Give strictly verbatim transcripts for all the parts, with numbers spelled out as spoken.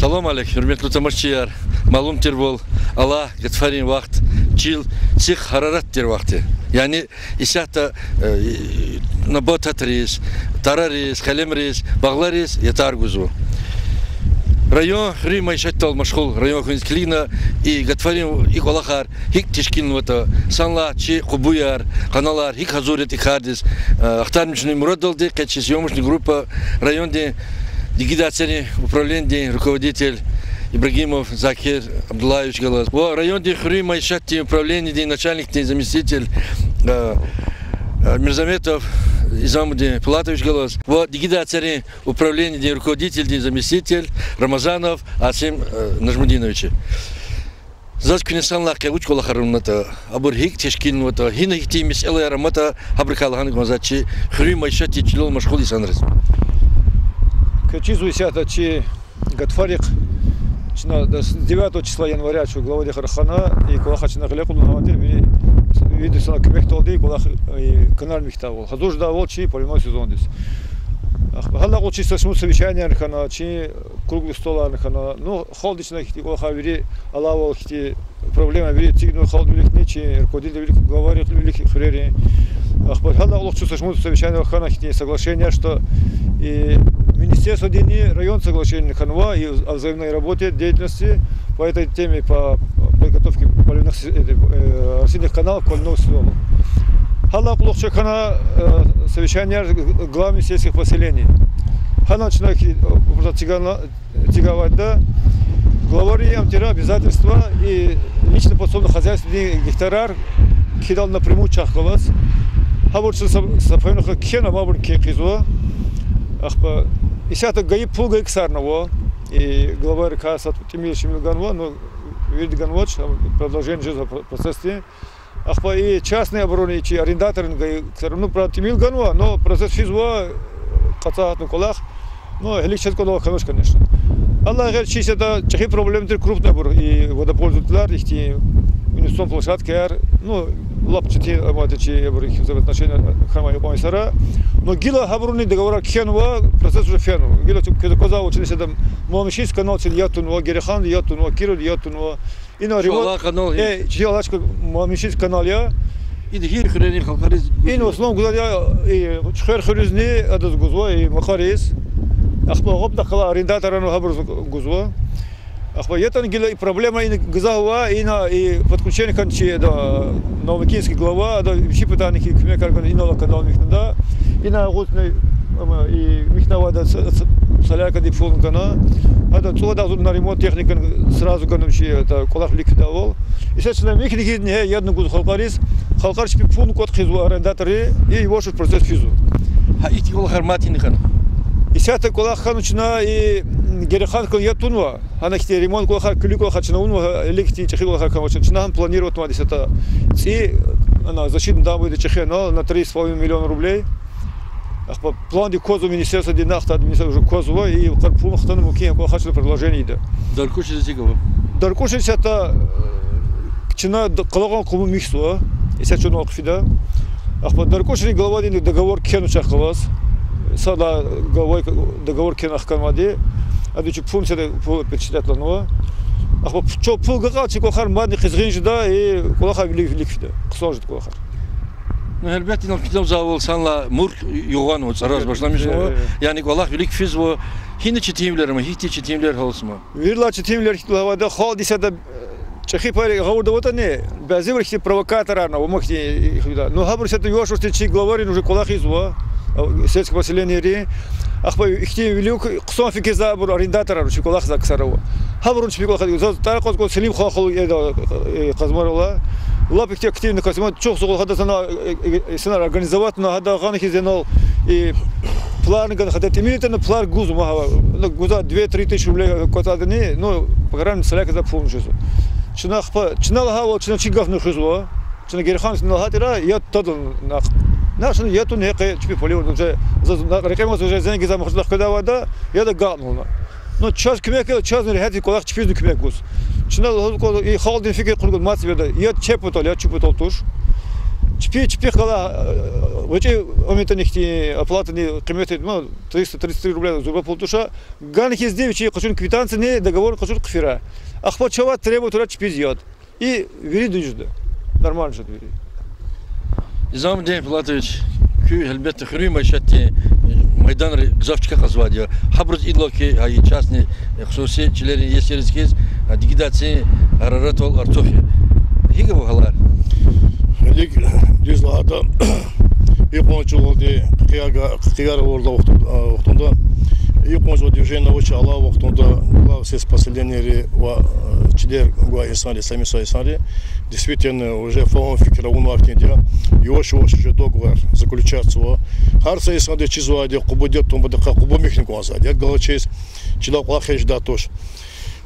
Салам алейк, гьуьрметлу тамашачияр. Малум тирвал, алай гатфарин вахт чил сих гьарарат тир вахт я. Яни исятда, э, набататриз, тарариз, къелемриз, багълариз ятар гузва. Район хуьруьн майишатдал машгъул район хьуниз килигна, и гатфарин и кӀвалахар гьикӀ тешкилнаватӀа, санлай чи къубуяр, каналар гьикӀ гьазур ятӀа и кардиз, э, ахтармишунин мураддалди къе чи съёмочный группа райондин дигидай церин управленидин руководитель Ибрагимов Закир Абдуллаевич галаз ва райондин хуьруьн майишатдин управленидин начальникдин заместитель, э, э, Мирзаметов Изамудин Пулатович галаз ва дигидай церин управленидин руководительдин заместитель Рамазанов Асим, э, Нажмудинович. Заз куьне санлай къе вуч кӀвалахар авунатӀа, абур гьикӀ тешкилнаватӀа, гьина гьихьтин месэлаяр аматӀа, гьабурукай лагьана кӀанзава чи хуьруьн майишатдин чилел машгъул инсанриз. Квез чизва исятда чи гатфарихъ, чна девятого числа января чун главадихъ рахана, и кӀвалахар чна гъиле кьуна аватӀа, ви-, вири инсанрин куьмекдалди кӀвалах, и канал михьдайвал, гьазур жедайвал чи поливной сезондиз. Гьа-, гьадалай кьулухъ чи са шумуд совещанияр хьана, чи круглый столар хьана. Ну, халкьди чна ихьтин кӀвалахар вири алайвал ихьтин проблема вири эцигнава халкьдин виликни, чи руководитель вилик, главарин вилик хуьрерин. Ахпа гьадалай кьулухъ чун са шумуд совещанияр хьана ихьтин соглашение, что и министерстводини район соглашение хьанва, и о взаимной работе, деятельности по этой теме, по подготовке поливных с-, э, э, растительных каналов к поливному сезону. Гьадалай кьулухъ чун хьана, э, совещание главами сельских поселений. Гьана чна ки, э, просто цигана, цигавайда, главари ам тира обязательство и лично подсобное хозяйстводин гектарар кхьидайвал напрямую чахъ галаз. Гьабур чна са, са паюнихъ кхьена, амма абур кхьин хъийизва. Ахпа исятда гайи пул гайи ксарни ава. И главарикай са тӀимил-шимил ганва, но вирида ганвач, продолжение жезва про-, процессдин. Ахпа и частный абуруни чи арендаторрин гайи ксар, ну, правда, тӀимил ганва, но процесс физва, къацу гьатна кӀвалах. Ну, гьелелиг чаз кӀвалах хьанач, конечно. Аллагь гъейри, чи исятда чӀехи проблема тир крупныйбур, и водопользовательар, ихьтин инвестиционный площадкаяр, ну, лап четин, амма чи абур их взаимоотношения хьанвай икьван йисара. Но гила гьабуруни договорар кхьенва, процесс уже фенва. Гила чун квез аквазвайвал, чна исятда Малмишинский канал чна яд тунва, Гереханди яд тунва, Кировди яд тунва. Ина ремонт, э, чи алачка Малмишинский канал я. Ида гьи хуьрерин халкьариз? Ина в основном гузвайди я, э, Чуьхвер хуьруьзни адаз гузва, и Макьариз. Ахпа гъаб дахъала арендаторар гьабуруз гузва. Ахпа ятӀани гила и проблема ина гзаф ава, ина и подключение хьана чи, да, Новомакинский глава, ада вичи патани хьи куьмекар гана, инал канал михьнава. Ина агъузни, ам, и михьнавайда с-, с-, соляркадин пул гана. Ада цӀувад агъзур на ремонт техника сразу гана вичи, это, кӀвалах вилик фидайвал. Исятда чна михьна хьизни гьа ядни гуз халкьариз, халкьар чпи пул кӀватӀ хъийизва арендаторри, и яваш-яваш процесс физва. Гьа ихьтин кӀвалахар мад гьина хьана? Исятда кӀвалах хьана чна и, м, Гереханкал яд тунва. Гьана ихьтин ремонт кӀвалахар, куьлуь кӀвалахар чна авунва, гьа, гьелелиг ихьтин чӀехи кӀвалахар хьанвач. Чна гьам планировать авунвайди исятда цӀи, ана, защитный дамба ийида чӀехи, на, на три с половиной миллиона рублей. Ахпа пландик квазва министерстводин, нахтад министерство уже квазва, и къар пул хтана мумкин я кӀвалахар чна продолжение ийида. Даркушиз эцигзава? Даркушиз исятда, э, чна д-, къалагъан къугъун михьзава, исятда чун вахъ фида. Ахпа Даркушрин главадин договор кхьена чахъ галаз. Сада главай договор кхьена хканвайди. Ада вичи пул исятда пул печатьланва. Ахпа п-, чун пул гайи кьван чи кӀвалахар мадни къизгъин жеда, и кӀвалахар вилик, вилик фида. Хъсан жеда кӀвалахар. Ну, гьелбетда, инал килигзавайвал санлай мурк югъанва, цӀараз башламишнава. Э, э. Яни кӀвалах вилик физва. Гьина четинвилер ама, гьихьтин четинвилер гьалтзама? Вирилай четинвилер хьи лагьайвал, халкьди исятда, э, чӀехи пайри гъавурда аватӀани, бязибуру ихьтин провокаторарна, ва мухьтин, э, хуьда. Ну, гьабуру исятда югъ-югъ чи главарин уже кӀвалах ийизва, э, сельское поселениейрин. Ахпа ихьтин вилик хъсан фикирзавайбур арендаторар, чи кӀвалахзавай ксар ава. Гьабуру чпи кӀвалах, заз тӀвар кьаз кӀваз Селимхан халу эда, э, Къазмарала. Лап ихьтин активный кас я, чухсагъул гьада сана, э, э, э, сана организовать авуна, гьада гъана хьиз инал, и план гана, гьада тӀимил ятӀани план гузва гьава. Ну, гузва две-три тысячи рублей кӀватӀ авуртӀани, ну, по крайней мере, соляркадиз пул жезва. Чна ахпа, чна лагьайвал, чна чи гафни хуьзва. Чна Гереханкадал гьатӀира яд тадална. Нахъ чна яд тун гьекъе чпи поливал уже, за, за, рекье маса уже зенг ийиз мухталахъ кведайвал ада, яд агакьнавална. Ну, чаз куьмек, чазни регьят я кӀвалах чпизни куьмек гуз. Чна лугьуз кӀвал, и халкьдин фикир кьургуз мацебеда, яд чеб патал, яд чу патал туш. Чпи, чпихъ галай, э, гъвечӀи, ам ятӀани ихьтин оплатани къимет ма, триста тридцать три рубля зурба пул туш. Гана хьиз ди вичи къачуна квитанцияни, договорни къачуна хъфира. Ахпа чавай требовать авурай чпиз яд. И вири дуьз жеда. Нормально жеда вири. Низамудин Пулатович, куьн гьелбетда хуьруьн майишатдин, э, майданри гзаф чка кьазвайди я. Гьабуруз идалай хьи, гьа и частный, э, хсуси чилерин иесириз хьиз, а, дигидай цин гьараратвал артух я. ГьикӀ ава гьалар? Вилик дуьз лагьайтӀа, икьван чӀавалди хъия-, хъияр авурдалай вахтун-, а, вахтунда, икьван чӀавалди движение авачир алай вахтунда, главсельских поселенийри ва, а, чилер гвай инсанри, самисай инсанри, действительно, уже фагьум-фикир авунвай хьтинди я, яваш-яваш уже договор заключаться ава. Гьар са инсандиз чизвайди я, къубу дет тун патахъай къубу михьна кӀанзавайди я, галачиз чилел кӀвалахиз жедай туш.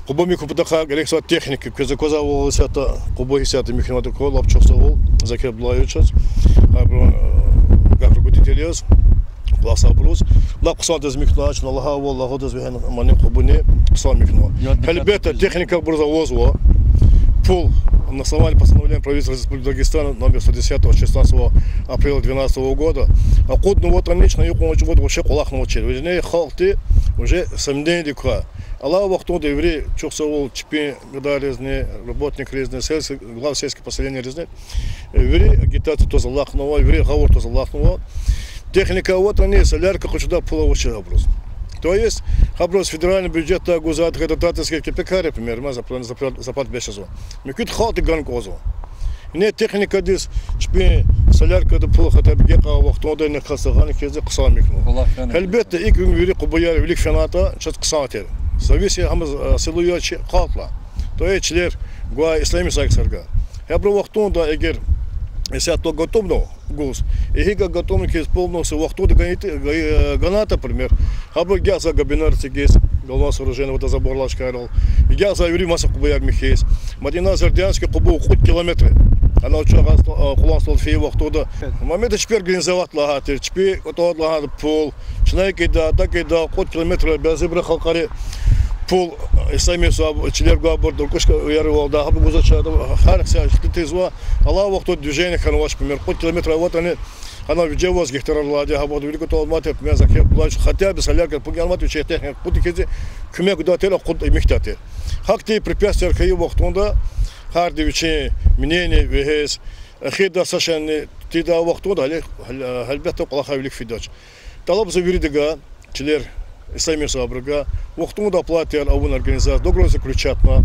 Къубу михьун патахъай герек са техника, квез аквазвайвал исятда, къубу исятда михьнавайди я, лап чухсагъул Закир Абдуллаевичаз, абурун, э, гаф руководитель яз, кӀвалахзавайбуруз. Лап хъсандиз михьнава, чна лагьайвал, лагьудиз вегьена мани къубуни хъсан михьнава. Гьелбетда, техника абуруз авазва. Пул на основании постановления правительства Республики Дагестан номер сто десятого от шестнадцатого апреля двенадцатого года акъуднаватӀани, чна икьван чӀавуз вообще кӀвалахнавачир. Виридалай халкьди уже сомнениедик ква. Алай вахтунда вири чухсагъул чпин гадайризни, работникризни, сельс-, глав сельских поселенийризни, э, вири агитация туз алахънава, вири гъавурда туз алахънава. Техника аватӀани, солярка къачудай пул авачир гьабуруз. То есть, гьабуруз федеральный бюджетдай гузвай дотаторский кепекар, например, ма, за пла-, за пла-, за платбеша зун. Муькуьд халкьди гана кӀанзава. Ингье техникадиз чпин соляркадин пул хотя бы гекъигай вахтунда ингье касда гъана хьиз хъсан михьнава. Гьелбетда, икӀ вири къубуяр вилик фенатӀа, чаз хъсан тир. Зависит гьам, э, силу я чи халкьдилай. То есть чилер гвай ислами сагсарга. Гьабуру вахтунда эгер исятда гатӀумна гуз, и гьикӀ гатӀумна хьиз полностью вахтунда гайи-, гайи-, э, ганатӀа, например, гьабуру гяза габинар эцигиз, головное сооружение, водозабордилай ашкарал. Гяза вири маса къубуяр михьиз. Мадина Зырдянский къубу кьуд километр. Ана чагъаз, э, къуланзавал фейи вахтунда. Мамеда чпи организовать лагьайтир, чпи кӀватӀалди лагьайтир пул. Чна кӀида, та кӀида, кьуд километр бязибуру халкьари пул, ислами саб-, чилер гвайбур, дуркӀушка уярвалда, гьабур гузвачир, гьар са ихтилатзава, алай вахтунда движение хьанвач, пример, кьуд километр аватӀани, гьана виже ваз гьихьтинралди, гьабур вилик куталматир, пример, Закир Абдуллаевич, хотя бы солярка пул янватӀа, вичин техника кьуд хьиз куьмек гудай тир, акъуд михьдай тир. Гьахьтин препятствияр хьайи вахтунда, гьарда вичин мнение вегьез, эхирда са шейни тийидай вахтунда, гьеле-, гьел-, гьелбетда, кӀвалахар вилик фидач. ТӀалабзава виридавай, чилер, ислами сабурувай, вахтунда оплатаяр авун организация, договор заключатьна,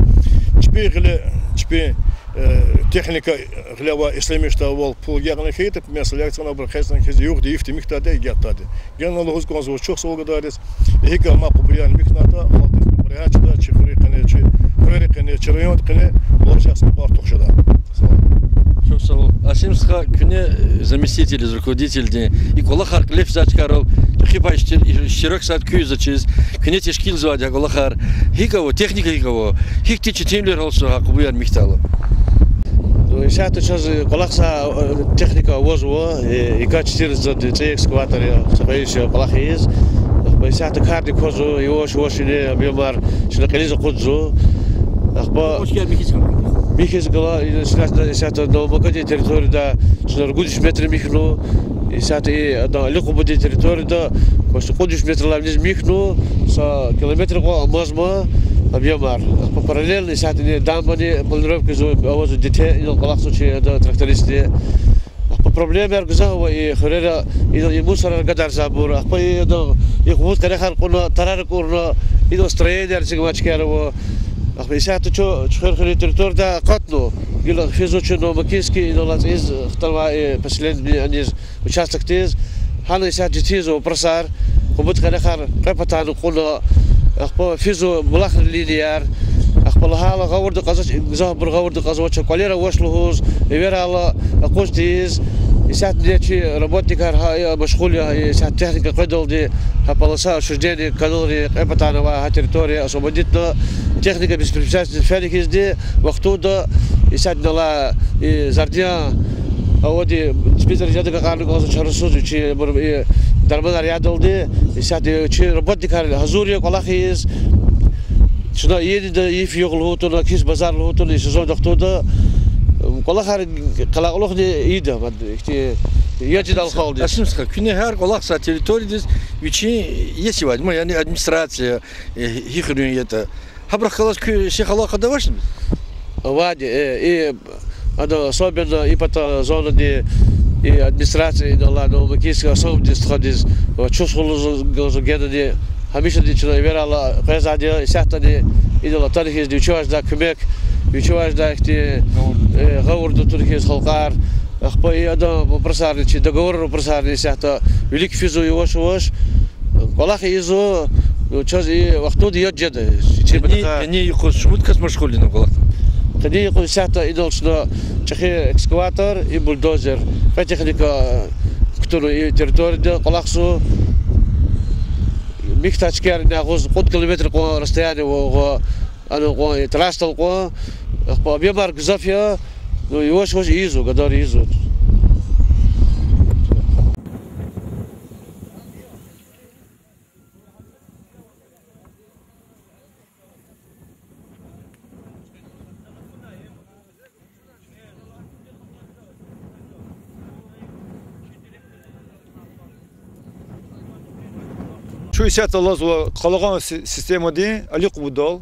чпин гъиле, чпин, э, техника гъиле авай исламишдайвал пул ягъана хьайитӀа, месела, яцӀана абур хесна хьиз, югъди-йифди михьдайди, ягъдайди. Гена лугьуз кӀанзава чухсагъул гадайриз, и гьикӀ гьам къубуяр михьнатӀа, халкьдиз мугьриян чида, чи хуьруьн къене, чи хуьруьн къене, чи райондин къене, валлагь, чаз мукьвал артух жеда. Чухсагъул. Асим стха, куьне, э, заместитель из руководителдин, и кӀвалахар кьиле физвай чкайрал чӀехи пай иштир-, иштиракзавайди куьн я заз чиз, куьне тешкилзавайди я кӀвалахар. ГьикӀ ава, техника гьикӀ ава, гьихьтин четинвилер гьалтзава гьа къубуяр михьдайла? Ну, исятда чаз кӀвалахзавай, э, техника авазва, э, и качествояр заз цӀийи экскаватор я, са кьве йис я кӀвалах ийиз. Ахпа исятда кардик квазва, яваш-яваш ина объёмар чна кьилиз акъудзава. Ахпа михьиз гала, исятда, исятда Новомакадин территорияда чна ругуд виш метр михьнава. Исятда и адан Аликъубадин территорияда почти кьуд виш метралай виниз михьнава, са километр кьван амазма объёмар. Ахпа параллельно исятда дамбани планировкадизва, авазва дете, инал кӀвалахзава чи ада трактористди. Ахпа проблемаяр гзаф ава и хуьрера, инал и мусорар гадарзавайбур. Ахпа и адан, и къуд къерехар кьуна, тарар кьурна, инал строенияр эцигнавай чкаяр ава. Ахпа исятда чун Чуьхвер хуьруьн территориядай акъатна, гила физва чун Новомакинский, инал цӀийиз хтанвай, э, поселениедиз, участокдиз. Гьана исятда жеди физва вопросар, къубуд къерехар кьве патани кьуна, ахпа физва булахрин линияр, ахпа лагьайла гъавурда кьазвач, гзафбур гъавурда кьазвач, кӀвалера авач лугьуз, эверайла акъуз тийиз. Исятда чи работникар гьа, э, машгъул я, э, исятда техника къведалди, гьа полоса отчуждения каналрин кьве патани авай гьа территория освободитьна, техника беспрепятственно фена хьизди, вахтунда исятда инал и Зардиян авади чпиз заряд гакьарна кӀанзава чарасуз, вичи абур и дарманар ядалди, исятда чи работникар гьазур я кӀвалах ийиз. Чна иенида йиф-югъ лугьун тавуна, кис-базар лугьун тавуна, и сезон вахтунда, м, кӀвалахар къалакълухни ийида, мад ихьтин яд жедайвал халкьдиз. Асим стха, куьне гьар кӀвалах са территориядиз вичин иеси авайди, ма, яни администрация, э, гьи хуьруьн ятӀа. Гьабурухъ галаз куь сих алакъада авачни? Авайди, э, и, ана, особенно и пата зонади, и администрация, и, ну ладно, Бакинская особенность стхадиз, ва чус хулуз галаз генани, гьамишани чна эверайла къвезвайди я, исятдани, идал атана хьиз вичивай жедай куьмек, вичивай жедай ихьтин, э, гъавурда тур хьиз халкьар, ахпа и адан вопросарни, чи договоррин вопросарни исятда вилик физва яваш-яваш. КӀвалах ийизва, чаз и вахтунда яд жеда. Чи къени, бутха къени юкъуз шумуд кас машгъул я кӀвалахда? Къени юкъуз исятда идал чна чӀехи экскаватор и бульдозер, кьве техника кутуна и территорияда кӀвалахзава. Михьтин чкаяр ина агъуз кьуд километр кьван расстояние ава, ана кьван, и трассадал кьван, ахпа объемар гзаф я, ну, яваш-яваш ийизва, гадар ийизва. Чун исятда алазва къалагъан си-, системадин Аликъубудал.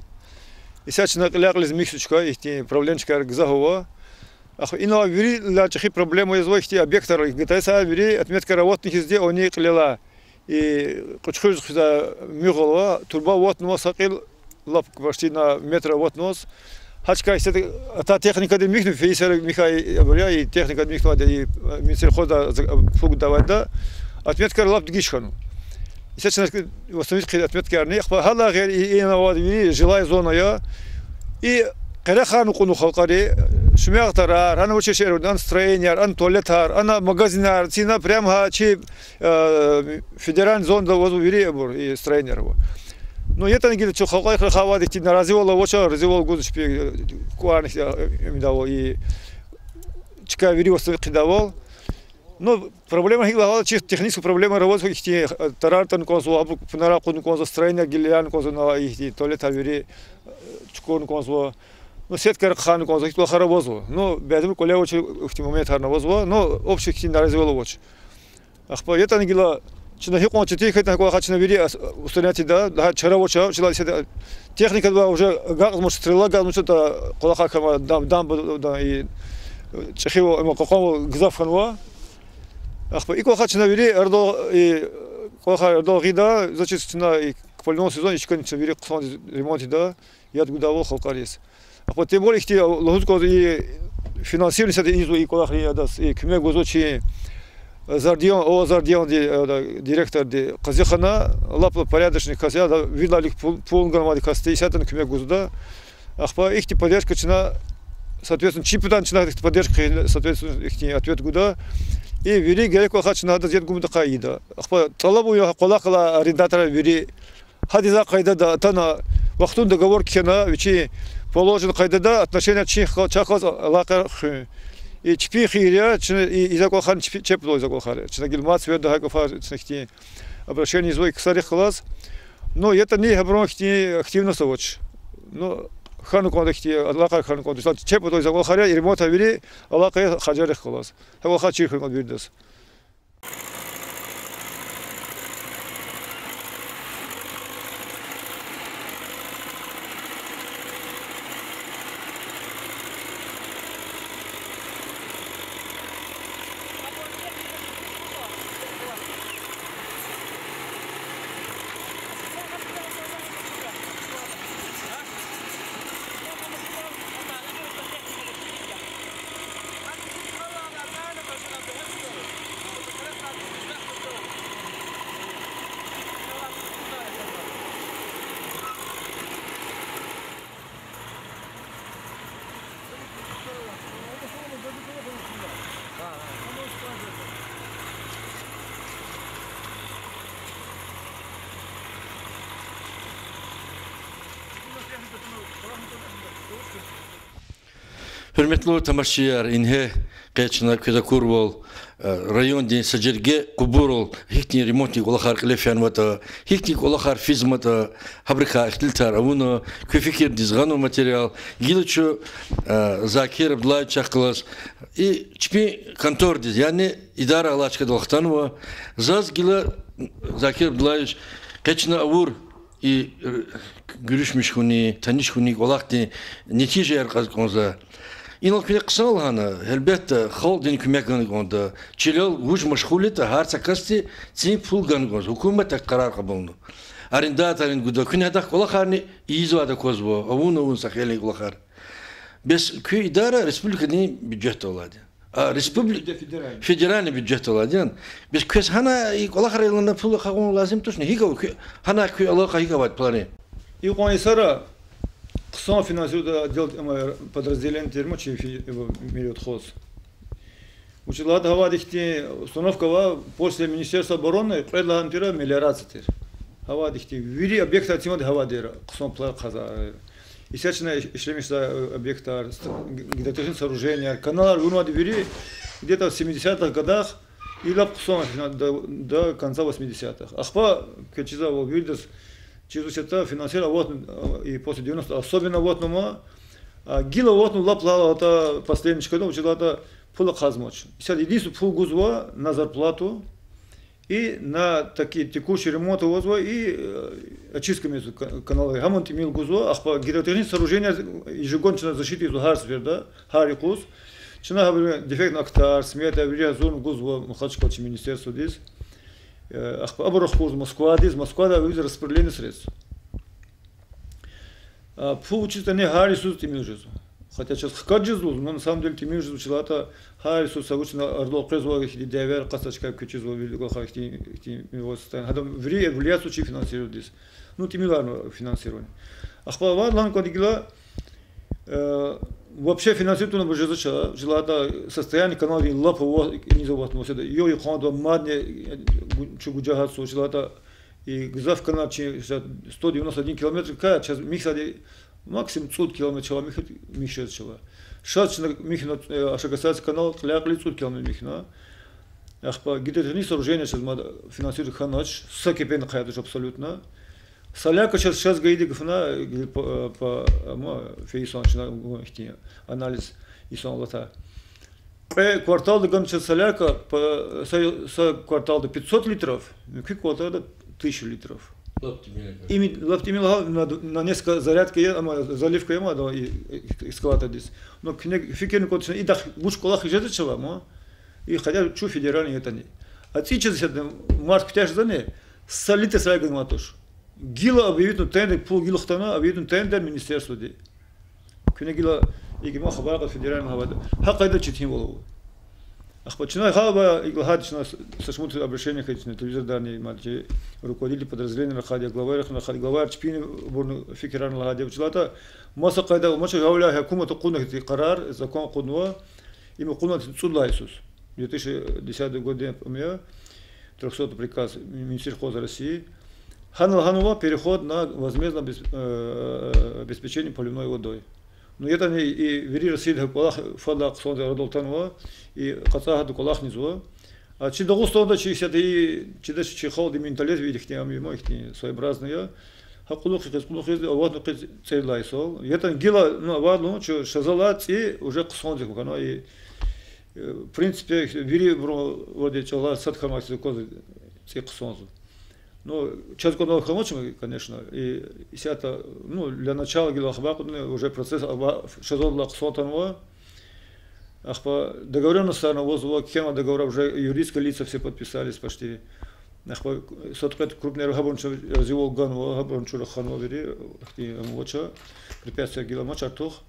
Исятда чна кьиляй-кьилиз михьзава чка, ихьтин проблемчикар гзаф ава. Ахпа инал вири лагьай чӀехи проблема язва ихьтин объектар, гатайса вири отметкаяр аватна хьизди, они кьилелай. И Кьуьчхуьрдиз хуьзвай муьгъ ава, турба аватнава са кьил, лап почти на метр аватнава. Гьа чка исятда атай техникадин михьнава, фейи йисара михьай, абуру я, и техникадин михьнавайди, и, э, Минсельхоздай за-, пул гудайвайди я, отметкаяр лап дегиш хьанва. Исятда чна восстановить хъийида отметкаярни, ахпа гьадалай гъейри и, и инал авайди вири жилая зона я. И къерехарни кьунва халкьари, шуьмягъ тарар, гьана вуч шейэр авайди, ана строенияр, ана туалетар, ана магазинар, цина прям гьа чи, э, федеральный зонада авазва вири абур, и строенияр ава. Ну, ятӀани гила чун халкьарихъ рахайвайди ихьтин наразивал авач, разивал гуз чпи, э, кӀварни, э, имдайвал, и чка вири восстановить хъийидайвал. Ну, проблема гьикӀ лагьайла, чи технический проблемаяр авазва, ихьтин, э, тарар атана кӀанзава, абур пунарар кьуна кӀанзава, строенияр гила яна кӀанзава, на ихьтин туалетар вири, э, чукурна кӀанзава. Ну, сеткаяр хъхьана кӀанзава, ихьтин кӀвалахар авазва. Ну, бязибуру кӀвале авач, ихьтин моментарни авазва, ну, общий ихьтин наразивал авач. Ахпа ятӀани гила чна гьикьван четин хьайитӀани кӀвалахар чна вири ас-, устранить ийида, гьа чара авач, чилай исятда техникади уже агакьзамач, стрела агакьзамач, атӀа кӀвалахар хьанва, дам-, дамба, да, и, чӀехивал, има кьакьанвал гзаф хьанва. Ахпа и кӀвалахар чна вири арадал, и кӀвалахар арадал гъида, заз чиз чна и купальный сезон и чкани чна вири хъсандиз ремонт ийида, яд гудайвал халкьариз. Ахпа тем более ихьтин лугьуз кӀанзава и финансирование исятда ийизва и кӀвалахрин, адаз и куьмек гузва чи Зардиян, о, Зардиянди, э, да, директорди Къазихана, лап порядочный кас я, ада виридалайни пул, пул ганвайди касди, исятдани куьмек гузва ада. Ахпа ихьтин поддержка чна, соответственно, чпи патани чна ихьтин поддержка хъийида, соответственно, ихьтин ответ гуда. И вири герек кӀвалахар чна адаз яд гумудахъай ийида. Ахпа тӀалабун я къвалахал алай арендаторар вири гьадаз къайдада атана, вахтунда договор кхьена, вичин положенный къайдада отношение чин хкал, чахъ галаз алакъаяр хуьн. И чпин хийир я, чна и, и за кӀвалахар чпи, чеб лугьуз за кӀвалахар. Чна гила мад сеферда гьа кӀвалахар чна ихьтин обращение ийизва и ксарихъ галаз. Ну, ятӀани гьабурун ихьтин активность авач. Ну, хьана кӀанда ихьтин, алакъаяр хьана кӀанда. Чеб лугьуз за кӀвалахар я, и ремонт авири, алакъаяр харжарихъ галаз. Гьа кӀвалахар чир хьана кӀанда виридаз. Гьуьрметлу тамашачияр, ингье къе чна квез акурвал, э, райондин са жерге къубурал гьихьтин ремонтдин кӀвалахар кьиле фенватӀа, гьихьтин кӀвалахар физматӀа, гьабурукай ихтилатар авуна, куь фикирдиз гъанва материал, гила чун, э, Закир Абдуллаевичахъ галаз, и чпин контордиз, яни идара алай чкадал хтанва, заз гила, Закир Абдуллаевич, къе чна авур и, э, гуьруьшмиш хьуни, таниш хьуни кӀвалахдин нетижаяр кьаз кӀанзава. Инал куьне хъсан лагьана, гьелбетда, халкьдин куьмек гана кӀанда. Чилел вуж машгъул ятӀа, гьар са касди цин пул гана кӀанзава. Гьукуматди къарар кьабулна. Арендаторрин гуда. Куьне гьадахъ кӀвалахарни ийизвайди аквазва, авун-авун са хейлин кӀвалахар. Бес куь идара республикадин бюджетдал алайди я. А, республи-, федеральный, федеральный бюджетдал алайди я. Бес квез гьана и кӀвалахар лагьана пул хагъун лазим тушни? ГьикӀ ава куь, гьана куь алакъа гьикӀ авайди пуларин? Икьван йисара хъсан финансировать отдел, ам, подразделение тир ма чи фи-, э, Мелиотхоз. Вучиз лагьайтӀа гьавайди ихьтин установка ава, после Министерства обороны кьвед лагьай тир мелиорация тир. Гьавайди ихьтин вири объектар цинвайди гьавайди я, хъсан пулар хъвазва. Исятда чна ишлемишзавай объектар, ст-, гидротехнический сооруженияр, каналар авунвайди вири где-то в семидесятых годах, и лап хъсан до, до конца восьмидесятых. Ахпа квез чизвайвал, виридаз чизва ятӀа, финансирование аватна, и после девяностых особенно аватнама, а гила аватна лап лагьайтӀа последний чкада, вучиз лагьайтӀа пул хъвазмач. Исятда единственное пул гузва на зарплату и на такие текущие ремонты авазва и, э, очистка мез ка-, каналрин, гьамни тӀимил гузва, ахпа гидротехнический сооружения ежегодно чна защита ийизва гьар сеферда, гьар юкъуз. Чна гьабурун дефектный актар, смета, вири гьазурна гузва Махачкъала чи министерстводиз. Э, ахпа абур рахкурзава Москвадиз, Москвада вири распределение средств. А, пул вучиз ятӀани гьар йисуз тӀимил жезва. Хотя чаз хкаж жезва лугьуз, но на самом деле тӀимил жезва, вучиз лагьайтӀа гьар йисуз са вуч на ардал къвезва, ихьтин дявеяр кьацӀачкай квез чизва, вилик вахай ихьтин, ихьтин мивас тан. Гьада вири эвлияцу чи финансировать ийиз. Ну, тӀимиларна финансирование. Ахпа вад лагьана кӀанда гила, э, вообще финансировать авуна бажарзавач, вучиз лагьайтӀа состояние каналрин лап ава, низ аватнава седа. Ё йикъандава мадни, э, гу-, чу гужагьатзава, вучиз лагьайтӀа и гзаф канал чи са сто девяносто один километр кай, чаз михьзавайди максимум цӀуд километр чавай михьиз, михьиз чавай. Шаз чна михьна, э, Ашакасаци канал кьиляй-кьилиз цӀуд километр михьна. Ахпа гидротехнический сооружения чаз мад финансировать хьанач, са кепекни хъая туш абсолютно. Солярка чаз, чаз гайиди гафуна, э, по, по, ама, фейи йисан чна, ну, ихьтин анализ йисан алатай. Кьве кварталда гана чаз солярка, по, са, са кварталда пятьсот литров, муькуь кварталда тысячу литров. Лап тӀимил я. Ими лап тӀимил гьа, на, на несколько зарядка я, ама заливка я, ама, да, и, и, экскаватордиз. Ну, куьне фикирни кӀватӀ, идахъ вуч кӀвалах жезвач чавай, ма? И хотя чун федеральный ятӀани. А цӀи чаз исятда март куьтягь жезвани, са литр солярка ганвай туш. Гила объявитьна тендер, пул гила хтана, объявитьна тендер министерстводи. Куьне гила икӀ ма хабар кьаз федеральный гьавайда. Гьа къайдада четинвал ава. Ахпа чна гьава икӀ лагьайди, чна с-, са шумудра обращение хьайиди чна, телевизордани, мад чи руководитель подразделения рахайди я, главаярни рахайди, главаяр чпин бурни фикирарни лагьайди я, вучиз лагьайтӀа маса къайда амач, гьавиляй гьукуматди акъудна хьи къарар, закон акъуднава, им акъуднава цӀуд лагьай йисуз. Две тысячи десятый годдин, ам я, трёхсотый приказ Минсельхоза России. Гьана лагьанва переход на возмездное обес-, э, обеспечение поливной водой. Ну, ятӀани и вири Россияда гьа кӀвалах фадлай хъсанди арадал атанва, и къацӀай гьада кӀвалах низва. А чи Дагъустанда чи исятда и чидач, чи халкьдин менталитет вири ихьтин, ам я ма ихьтин своеобразный я. Гьа кьулухъ хьиз, кьулухъ хьиз, аватна къе цӀерид лагьай йисал. ЯтӀани гила, ну, авайди лугьун, чун шазалай цӀи уже хъсанди хьанва и, э, в принципе, вирибурун вади чӀалай сад хьанвай хьиз аквазва цӀи хъсанзава. Ну, чаз кӀватӀ хьанач, конечно, и исятда, ну, для начала гила ахпа акъудна, уже процесс ава, шазалай хъсан атанва. Ахпа договорённостьарни авазва, кхьенвай договора уже юридические лица все подписались почти. Ахпа сад-кьвед крупный гьабурни чун разивал ганва, гьабурни чун раханва вири, ахьтин ам авач, препятствияр гила амач артух.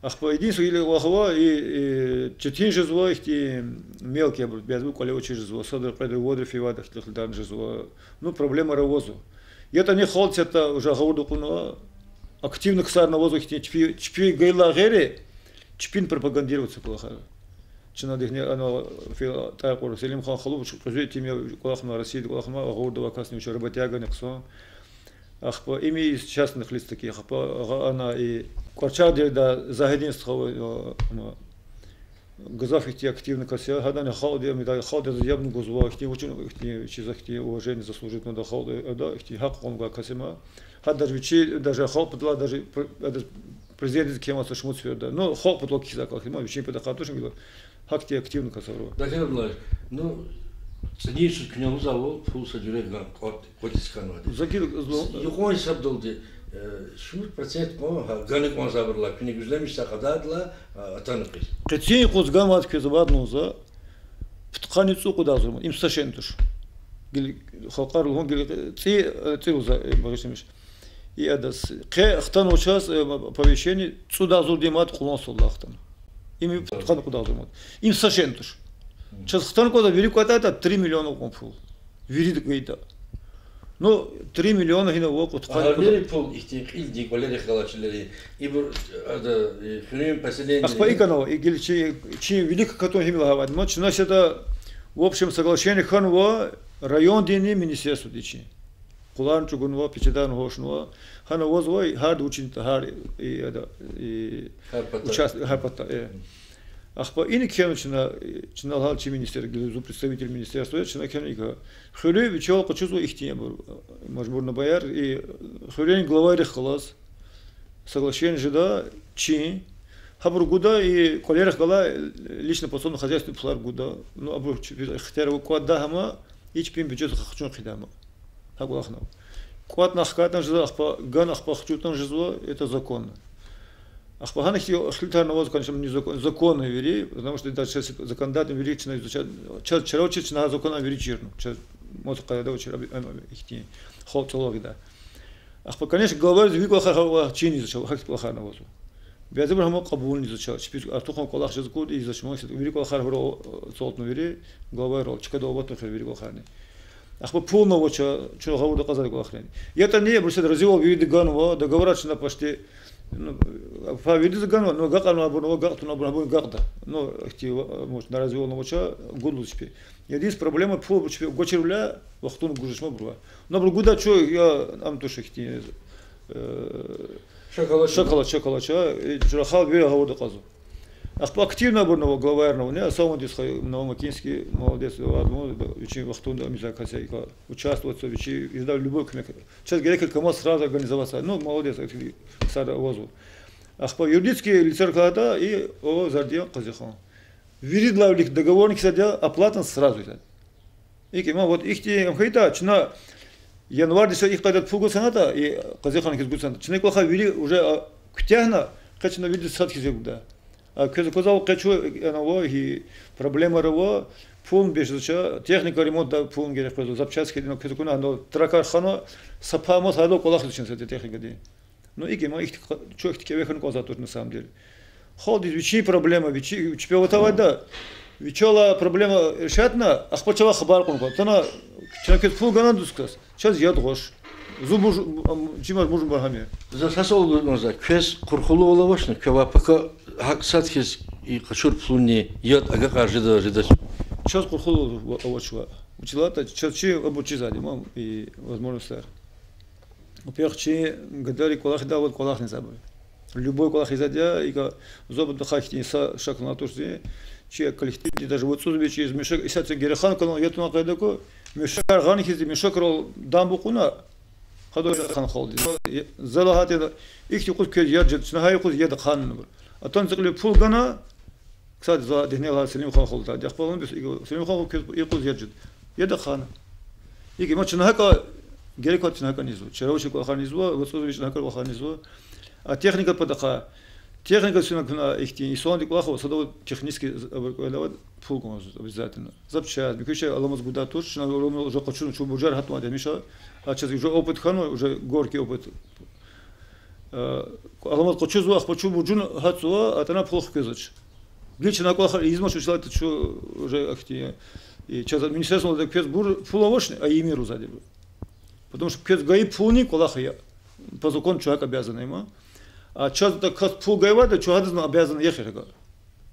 Ахпа единственное, гила вахава, и, и четин жезва ихьтин мелкий абур, бязибур кӀвале авачир жезва, садра, кьведра, вадра фейи вад ихьтин хилидар жезва. Ну, проблемаяр авазва. ЯтӀани халкьди ятӀа уже гъавурда акьунва, активный ксарни авазва ихьтин, чпи, чпи гайидалай гъейри, чпини пропагандировать ийиз кӀвалахар. Чна дихьни ана фи-, тӀай кьур Селимхан халу вуч кьуьзуь итим я, кӀвалахна, Россияда кӀвалахна, гъавурда авай касни вуч, работягани хъсан. Ахпа им и из частных лиц таких, ахпа гъа-, ана и КӀварчагъдин Загьидин стха, э, м, гзаф ихьтин активный кас я, гьадан халкьди, ам, халкьди ябни гузва, ихьтин вучин, ихьтин чиз, ихьтин уважение заслужить авуна халкьди, ада ихьтин гьахъ кьун гвай кас я ма. Гьа даже вичи, даже халкь патал, даже пр-, даже президентдиз кхьенвай са шумуд сеферда. Ну, халкь патал кхьизвай кас я ма, вичин патахъай тушни гила. Гьахьтин активный кас авурва. Дагъир Абдуллаевич, ну, цӀинин йисуз куьне лугьузвайвал, пул са жуьре гана кӀватӀ, кӀватӀиз хьанвайди. За гила зун- Юкьван гьисабдалди, э, шумуд процент кьван, гьа, гана кӀанзавайбурулай, куьне гуьзлемишзавай кьадардилай, а, атана хьиз. Къенин юкъуз ганвайди квез авайди лугьузва, пудкъанни цӀукьуд агъзур ман, им са шейни туш. Гила халкьари лугьун, гила цӀи, э, цӀи лугьузва, э, багъишламиш. И адаз. Къе хтанва чаз, э, оповещение, цӀуд агъзурдин мад кьулан солай хтана. Им пудкъанни кьуд агъзур ман. Им са шейни туш. Чаз хтана кӀанзава вири кӀватӀайтӀа три миллиона кьван пул. Вирида гайитӀа. Ну, три миллиона гьина ва кьудкъанни кьуд. Гьа вири пул ихьтин кьилди кӀвалерихъ галачилери, ибур, ада, э, хуьруьн поселение. Ахпа икӀ хьанва, и гила чи, чи вилик катун гьим лагьайвал, ма чна сада, в общем, соглашение хьанва райондинни министерстводин чи. Къуларни чӀугунва, печатарни гьахьнава. Гьана авазва, гьарда вучин, гьар, и, ада, и, гьар пата, участ-, гьар пата, э. Ахпа ина кхьенва чна, чна лагьайвал чи министр, гила зун представитель министерства я, чна кхьенва икӀ. Хуьруьн вичел къачузва ихьтинбур, мажбурнабаяр, и хуьруьн главайрихъ галаз соглашение жеда, чин, гьабур гуда, и кӀвалерихъ галай личное подсобное хозяйство пулар гуда. Ну, абур чи ихтияр ава кӀватӀдай гьама, и чпин бюджетдихъ харчун хъийидай гьама. ГьакӀ кӀвалахнава. КӀватӀна хкайтӀани жезва, ахпа гана, ахпа хчуйтӀани жезва, это законно. Ахпа гьана хьи, хилитарни аваз, конечно, незакон-, законно вири, потому что даже законодательно вири чна изучать, чаз чара вуч я, чна гьа законар вири чирна, чаз маса къайдада вуч я, ам, ам, ихьтин, халкь чӀалал гъидай. Ахпа, конечно, главайриз вири кӀвалахар гьа чин ийиз чал, гьахьтин кӀвалахарни авазва. Бязибуру гьам кьабулни ийиз чал, чпиз артухан кӀвалах жез акурди ийиз чал, вири кӀвалахар гьабур цалтна вири, главайрал, чкадал аватна хьи вири кӀвалахарни. Ахпа пулни авач, чун гъавурда акьазвай кӀвалахрин. ЯтӀани абуру сад разивал вирида ганва, договорар чна почти, ну, пай виридаз ганва, ну, агакьарнавайбурни ава, агакь тавунвайбурни ава, агакьда. Ну, ихьтин, может, наразивални авач, гуд лугьуз чпи. Единственная проблема, пул чпи гвачирвиляй вахтунда гуз жеч ма абурувай. Ну, абуру гуда чу, я, ам туш ихьтин, э, шак алач, шак алач, э, чун рахал вири гъавурда акьазва. Ахпа активно абурни ава, главайрни ава, не, особенно дисхай, Новомакинский, молодец, ва, ну, вичин вахтунда мисал касайка участвовать, вичи, и ждал любой куьмек. Чаз герек КамАЗ сразу организоваться. Ну, молодец, активно сара авазва. Ахпа юридический лицар калата и о Зардиян Къазихан. Виридалай вилик договорник сад я, оплата сразу я. ИкӀ, ма, вот ихьтин ам хьайитӀа, чна январьдиз са и къайдада пул гуз хьанатӀа, и Къазиханни хьиз гуз хьанатӀа, чна и кӀвалахар вири уже, а, куьтягьна, къе чна виридаз сад хьиз я гуда. А квез аквазвайвал, къе чу, ана ава, и проблемаяр ава, пул бес жезвач, техника ремонтдай пул герек къвезва, запчасти хьайила квез акуна, ана тракар хана, са пай маса гьадал кӀвалахзава чна са техникадин. Ну, икӀ, ма, ихьтин, чун ихьтин кӀеве хьана кӀанзавайди туш, на самом деле. Халкьдиз вичин проблема, вичи, вичпи аватайвал, вичелай проблема решатьна, ахпа чавай хабар кьун кӀанда. Атана, чна квез пул гана дуст кас, чаз яд гъваш. Зун буж-, ам, чимаш мужун баргьам я. За са суал гуз кӀанзава, квез къурхулувал авачни, квевай пака гьакӀ сад хьиз и къачур пулунни яд агакьар жеда, жедач? Чаз къурхулувал авачни. Вучиз лагьайтӀа чаз чи абур чизвайди ма, и возможностьар. Во-первых, чи гадари кӀвалахдай вад кӀвалахни ийизвайбур. Любой кӀвалах ийизвайди я, икӀ, зоб даха ихьтин са шакни туш зи, чи коллективди даже вацӀуз бичӀиз, мешок, исятда герек хьана кӀанда, ятӀа къайдада ку, мешокар гъана хьиз, мешокрал дамб кьуна, гьадал хьана халкьди. За лагьайтӀа, ихьтин юкъуз квез яд жеда, чна гьа юкъуз яд хъаннабур. Атана за кьилив пул гана, кстати, за дегьне лагьай Селимхан халудайди. Ахпа лагьана бес, икӀ, Селимхан халу квез юкъуз яд жеда. Яд хъана. ИкӀ, ма, чна гьакӀа герек квай, чна гьакӀа ийизва. Чара вичин кӀвалахарни ийизва, вацӀуз вичин гьакӀа кӀвалахарни ийизва. А техника патахъай. Техника сунакна ихьтин, инсандин кӀвалах ава, садав технический з-, абур кӀвалахда, пул кӀанзава обязательно. Запчасть, муькуь шей аламаз гудай туш, чна уже къачуна, чун буржар гьатнавайди гьамиша. А чаз уже опыт хьанва, уже горький опыт. Э, аламаз къачузва, ахпа чун буржун гьатзава, атана пул хквезвач. Гила чна кӀвалахар ийизмач, вучиз лагьайтӀа чун уже ахьтин, и чаз министерстводилай квез бур пул авачни, а ийимир лугьузвайди. Потому что квез гайи пулни кӀвалах ая. По закону чун гьакӀ обязан я ма. А чаз тӀа кас пул гайивайди, чун гьадазни обязан я эхир гьакӀ.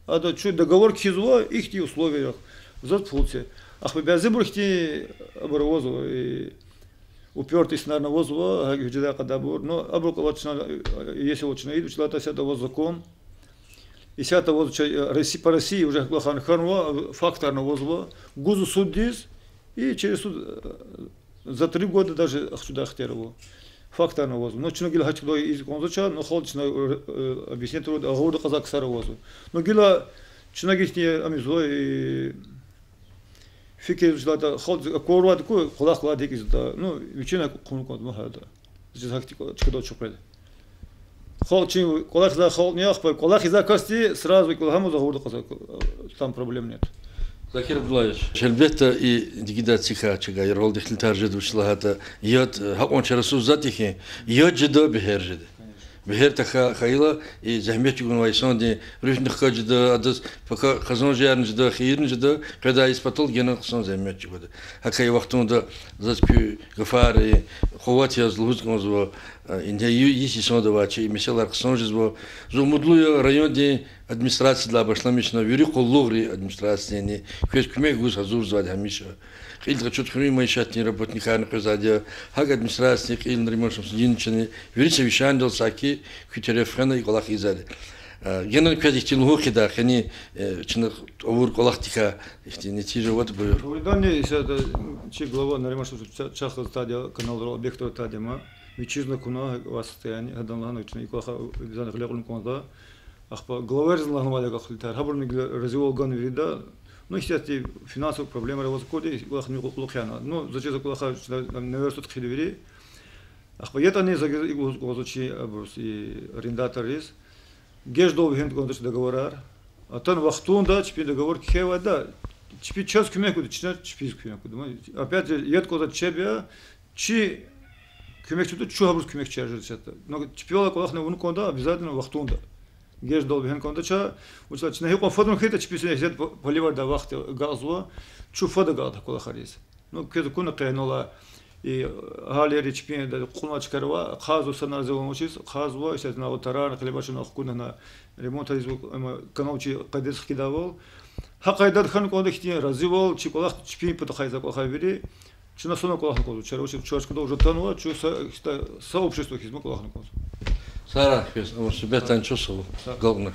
Ада чун договор кхьизва, ихьтин условиярихъ. Заз пул це. Ахпа бязибур ихьтин абур авазва, и Упёртый инсанар авазва, гьа гьуьжетдай къадабур. Но абур кӀвалах чна, э, если вот чна ийида, вучиз лагьайтӀа исятда аваз закон. Исятда аваз ча, э, Росси-, по России уже кӀвалахар хьанва, э, фактарни авазва. Гузва суддиз, и через суд, э, за три года даже ахчудай ихтияр ава. Фактарни авазва. Но чна гила гьахьтин кӀвалах ийиз кӀанзавач, но халкьдиз чна, э, э, объяснить авуртӀа, агъурда кьазвай ксар авазва. Но гила чна гихьтин ам ийизва, и фикир жедайвал, халкьдиз акварвайди ку, кӀвалах лагьай гьикӀ ийизватӀа, ну, вичин акьул хъувун кӀанда ман гьада. Заз гьахьтин кӀвалах чкадал чухвед. Халкь чин, кӀвалах ийизвай халкьни я, ахпа кӀвалах ийизвай касди сразу кӀвалах гьамаз агъурда кьазва, там проблем нет. Закир Абдуллаевич, гьелбетда, и дигида цикай чага яргъал ихтилатар жеда, вучиз лагьайтӀа яд, э, гьакьван чарасуз затӀ я хьи, яд жеда, бегьер жеда. Бегьер тахьай хьайила, и зегьмет чӀугунвай инсандин руьгьни хкаж жеда, адаз пака къазанжарни жеда, хийирни жеда, къведай йис патал генани хъсан зегьмет чӀугвада. ГьакӀ хьайи вахтунда заз куь гафарин къуват яз лугьуз кӀанзава, э, ингье ю-, йис инсанди авай чи и месэлаяр хъсан жезва. Зун умудлу я райондин администрациядилай башламишна вири къуллугърин администрациядини квез куьмек гуз гьазурзавайди гьамиша. Кьилди къачуд хуьруьн майишатдин работникарни къвезвайди я, гьакӀ администрациядин кьил Нариман Шамсудиновичани, вири совещаниедал саки куь тереф хвена и кӀвалах ийизвайди. Э, генани квез ихьтин лугьун хъийида, къени, э, чна авур кӀвалахдикай ихьтин нетижа аватӀа, буюр. Авурдани исятда чи глава Нариман Шамсудинович чахъ атайди я, каналрал, объектрал атайди я ман, вичиз акуна ваз состояние, гьадан лагьана чна и кӀвалах обязательно гъиле кьурун кӀанда. Ахпа главайризни лагьанвайди я гьа ихтилатар, гьабурни гила разивал гана вирида. Ну, естественно, финансовый проблемаяр аваз акурди, и кӀвалахни кьулухъ яна. Ну, заз чиз а кӀвалахар чна, наверное, суд хъийида вири. Ахпа ятӀани заз гила икӀ лугьуз кӀанзава чи абуруз, и арендаторриз. Геждал вегьена кӀанзавач договорар. Атана вахтунда чпин договор кхьейвайди я, чпи чаз куьмек гуда, чна чпиз куьмек гуда. Опять же, яд кӀанзавайди чеб я, чи куьмекчи тун, чун гьабуруз куьмекчияр жеда исятда. Но чпивал а кӀвалахни авун кӀанда обязательно вахтунда. Геждал вегьена кӀанзавач, вучиз лагьайтӀа чна гьикьван фадлуни хьайитӀа, чпиз гьелбет по-, поливайди вахт агакьзава, чун фад агакьда кӀвалахариз. Ну, квез акуна къе гьанал и агьалийри чпин кьунвай чкайрив ахъайзава, са наразивал авачиз ахъайзава, исятда инал тарарни, хлебачни ахкуна, ремонт ийизва, ам канал чи къайдадиз хкидайвал. Гьа къайдада хьана кӀанда ихьтин разивал, чи кӀвалах, чпин патахъай ийизвай кӀвалахар вири. Чна санал кӀвалахна кӀанзава, чара вучиз чун чкадал уже атанва, чун са, са общество хьиз ман кӀвалахна кӀанзава. Сагърай квез, Амур, суьгьбетдин чун сагъ. Галкьна.